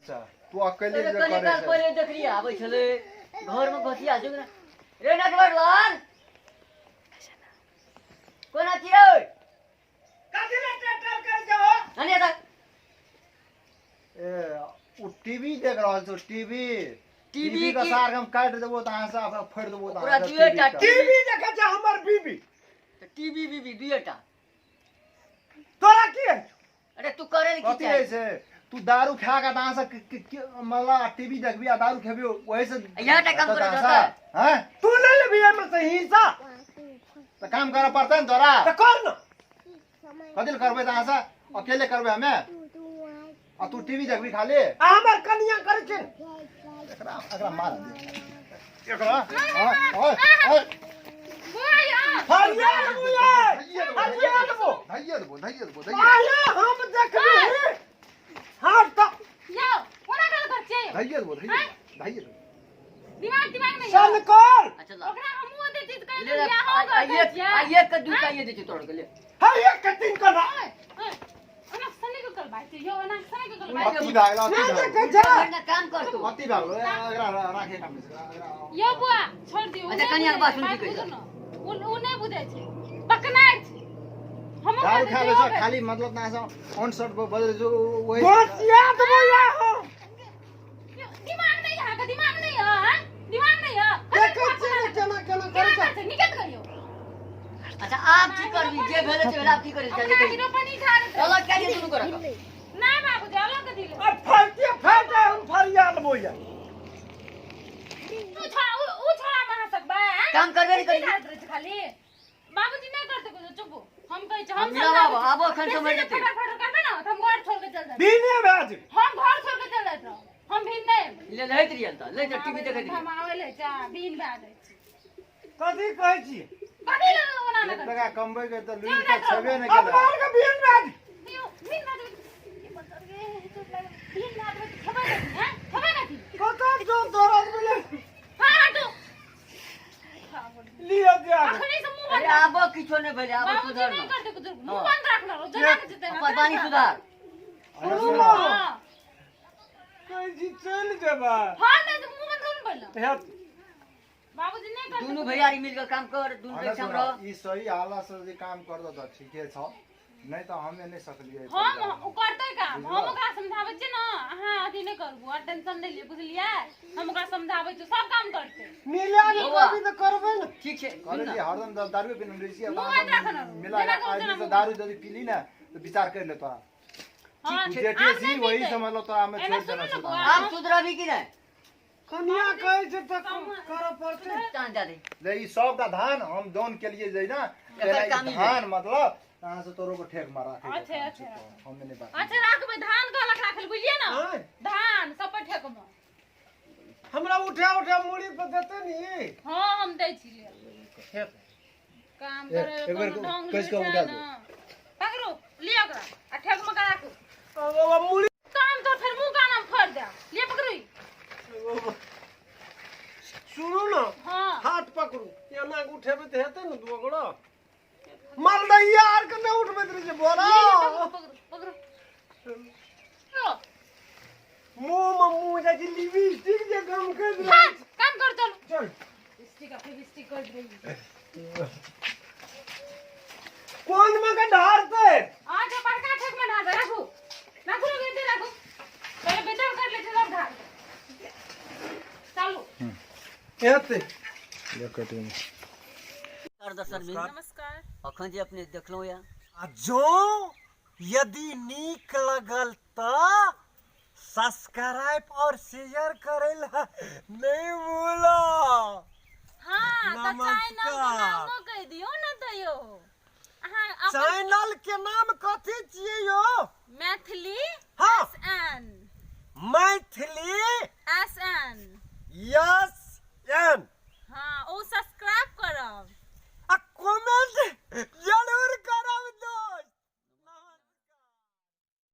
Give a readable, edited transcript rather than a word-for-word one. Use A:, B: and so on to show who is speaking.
A: अच्छा तू अकेले
B: अरे
A: जे
B: कनी
A: करै
B: काल
A: छै
B: पहिले देखलियै आबै छलै घरमे घसिया छै ने रे नटवर लाल कोना छियै
C: कथी ले ट्रैक्टर कर जाओ
B: अने तऽ
A: ए ओ टीवी देख रहल छौ टीवी
B: टीवी
A: टीवी के
B: की-
A: सार हम काटि देबो तऽ अहाँ से अपना फोड़ि देबो तऽ
B: ओकरा
A: अहाँ से
B: दुएटा
A: टीवी के।
C: टीवी देखै छै हमर बीबी
B: टीवी बीबी दुएटा
C: तोरा की है
B: अरे तू करे की
A: कथी
B: चाही
A: होइ छै तू दारू खा के तऽ अहाँ से मतलब टीवी देखबी आ दारू खेबी ओहि से
B: इएह टा काम
A: हेतौ
B: करैत
A: तऽ अहाँ से? हैं
C: तू ले लेबी एहिमे से हिस्सा
A: तऽ काम करऽ पड़तै ने तोरा
C: तऽ कर न
A: कथी लए करबै तऽ अहाँ से अकेले करबै हमे आ तू टीवी देखबी खाली
C: आ हमर कनिया करै छै ने
A: एकरा एकरा मार दे एकरा हाँ, ओए, ओए,
C: हरिया लेबो ये हरिया लेबो
A: धैये देबो धैये देबो धैये
C: आये हम देखबी हाँ तऽ
D: यौ कोना गल कर छियै
A: धैये देबो धैये देबो, धैये देबो
D: दिमाग दिमाग नहीं
C: चल कर
B: अच्छा ला
D: ओकरा हमहूँ ओते चीज कहि
B: ले
D: देलियै अहूँ
B: आ
D: कर
B: एक
D: छियै
B: आ एक के दू टा ये दै छै तोड़ के ले
C: है एक के तीन कर
D: ओए, ओए, ओना सने के कल भाई यौ ओना सने के कल भाई
A: अति भए गेल अति
C: नहि
A: भए
C: देखै
A: गेल
C: छै
B: ना काम कर तू
A: अति भए गेल एकरा राखे काम एकरा
D: यौ बुआ छोड़ दियौ
B: अच्छा, कनिया के बात सुन की कहै
D: ने उ नहि बुझै छै बकनाइ छै हमहूँ
A: दारू
D: कहि
A: खा
D: दै
A: ले
D: छियै,
A: छ खाली मतलब ना से ऑन शॉट बदल जो वही
C: गोसिया देबो या हम
D: यौ, दिमाग नहीं है अहाँके दिमाग नहीं है हाँ? दिमाग नहीं है
C: देखै छियै ने केना केना करै
D: केना
C: छै
D: छै निकल कहियो
B: अच्छा आब की करबी जे भेलै से भेलै आब की करै चल
D: अपना हीरो पनी झाड़ैत रहै।
B: अलग कए दियै दुनू गोरा के
D: ना बाबूजी अलग दिले
C: आ फाटे फाटे हम फरिया लेबो या
D: तू छोड़ा उ छोड़ा महा सकबै हैं?
B: काम करबे नहि
D: की
B: करी
D: झाड़ैत रहै छै खाली बाबूजी नहि करतै कुछो चुप हम कहै छी हम
B: हम मिलाब आबो एखन
D: बेसी
B: समय
D: जे
B: जेतै।
D: फटर फटर करबै ने तऽ हम घर छोड़ के चल जायब
C: दिने भए जेबै
D: हम घर छोड़ के चल जाइत रहब हम भी नहि
B: ले लैत रहियन तऽ ले टीवी देखैत रहियन
D: हम आबै ले जा बीन भए जाइ छी
C: कथी कहै छियै
D: कथी लए ओना
A: एक
D: नहि करै
A: टका कमबै के तऽ लुरि के छेबे नहि
C: अब
A: केलै
C: मार के बिहन भए जेबै
D: यौ बीन भए जेबै बीन भए जेबै तऽ खेबै कथी हैं खेबै कथी
C: कतऽ जो दरद मिले
D: हाँ हटू
C: लिअ जा
D: अखनी से मुंह
B: अरे
D: बंद
B: आबो किछो नहि भेलै आबो
D: बाबूजी
B: सुधर
D: नहि
B: न
D: करतै कुछ मुंह बंद राखना रहो जना के जेतै
B: अपन बानी सुधार
C: सुनू ने
D: हाँ
C: कहै छी चलि जेबै
D: हाँ नहि तऽ मुंह बंद करू ने पहिले
C: हेत
D: बाबूजी नहि करतै
B: दुनू भैयारी मिल के काम कर दुनू के एकठाम रह
A: ई सही हालत से जे काम कर दो तऽ ठीके छौ नहि तऽ हमे नहि सकलियै
D: हम ओ करतै काम हम ओकरा समझाबै छियै ने अहाँ अथी नहि करू आ टेंशन नहि लिअ बुझलियै हम ओकरा समझाबै छियै सब काम करतै
C: मिला के
B: बौआ।
C: कभी तऽ करबै ने
B: ठीक छै सुन
A: कहले
B: ने
A: कि हरदम जब दारू पीने रहै छियै
D: मुँह बंद राखऽ ने।
A: मिला
D: जेना कहू
A: आदमी
D: तेना
A: से
D: मुँह।
A: दारू यदि पीली ने तऽ विचार कर ले तोरा
D: हाँ,
A: तू जेठे
D: आब
A: छी
D: नहि
A: वही
D: पीतै।
A: समझ लो तोरा हमे
D: एना
A: छोड़ देना
D: सुनू ने
A: छौ
D: बौआ।
B: आब सुधरबी कि नहि
C: कनिया कहै छै तऽ करऽ पड़तै
B: चाँद जा दे
A: जे ई सबटा धान हम दौन के लिए जे ना
B: एकर
A: ई
B: काम ई
A: धान मतलब अहाँ से तोरो को ठेक मारा
D: अच्छा, अच्छा।
A: हम नहीं बात
D: अच्छा राखबै धान कहलक राखल बुझलियै ने
C: आँय?
D: धान सब पर ठेकमे
C: हमरा उठा उठा मुड़ी पर देतै नी
D: हाँ हम दै छियै काम करे
A: एक बेर
D: कोनो ढंग
A: कहि कऽ
D: नहि
A: उठा
D: छै
A: दे।
D: ने। पकड़ू लिअ ओकरा आ ठेकमे के राखू
C: ओ मुड़ी
D: काम तो फेर मुंह कान हम फोड़ देब लिअ पकड़ू ई।
C: सुनू ने
D: हाँ
C: हाथ पकड़ू एना के उठेबै तऽ हेतै ने दू गोड़ा मलदैया आर के नहि उठबैत रहै छै बोरा
D: लिअ, पकड़ू पकड़ू लो,
C: मुंह मे मुंह जाइ छै लिपस्टिक जे गमकैत
D: हाँ,
C: रहै छै
D: काम कर चलू
C: चल
D: स्टिक आ फेविस्टिक कर रही
C: कोन मे के ढारतै
D: आज बड़का ठेक में ढार दे राखू राखू लोग इधर राखू पहले बेदम कर ले सब ढार दे। चालू
C: हेतै
B: दर्शन में
D: नमस्कार
B: अखन जे अपने देखलहुँ या
C: आ जँ यदि नीक लगल तऽ सब्सक्राइब और शेयर करै ला नहीं भूलो
D: हाँ तऽ चैनल के
C: नमस्कार।
D: नामो कहि दियौ ने तैयो अहाँ अपन
C: चैनल के नाम कथी छियै यो
D: मैथिली
C: हाँ।
D: S N
C: Maithili
D: S